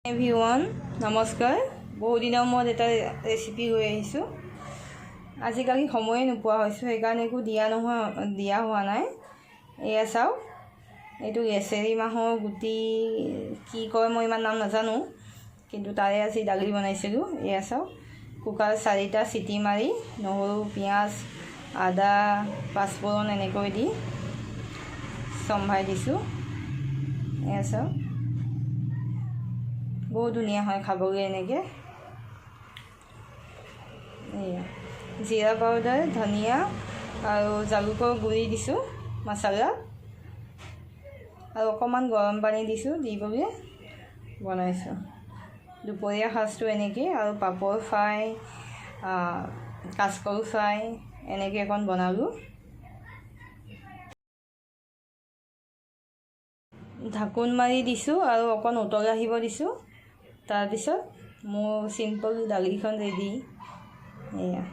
Everyone, নমস্কাৰ। বহুদিনৰ মূৰত এটা ৰেচিপি লৈ আহিছোঁ। আজিকালি সময়ে নোপোৱা হৈছোঁ, সেইকাৰণে একো দিয়া নোহোৱা দিয়া হোৱা নাই। এয়া চাওক, এইটো লেচেৰি মাহৰ গুটি কি কয়, মই ইমান নাম নাজানো, কিন্তু তাৰে আজি দালি বনাইছিলোঁ। এয়া চাওক, কুকাৰত চাৰিটা চিটি মাৰি নহৰু, পিঁয়াজ, আদা, পাঁচফোৰণ এনেকৈ দি চম্ভাই দিছোঁ। এয়া চাওক, বহুত ধুনীয়া হয় খাবলৈ এনেকৈ। এয়া জিৰা পাউডাৰ, ধনিয়া আৰু জালুকৰ গুড়ি দিছোঁ মছলা আৰু অকণমান গৰম পানী দিছোঁ, দি পেলাই বনাইছোঁ দুপৰীয়া সাজটো এনেকৈ। আৰু পাপৰ ফ্ৰাই, কাচকল ফ্ৰাই এনেকৈ অকণ বনালোঁ। ঢাকোন মাৰি দিছোঁ আৰু অকণ উতল আহিব দিছোঁ। তাৰপিছত মোৰ চিম্পল দালিখন ৰেডি। এয়া।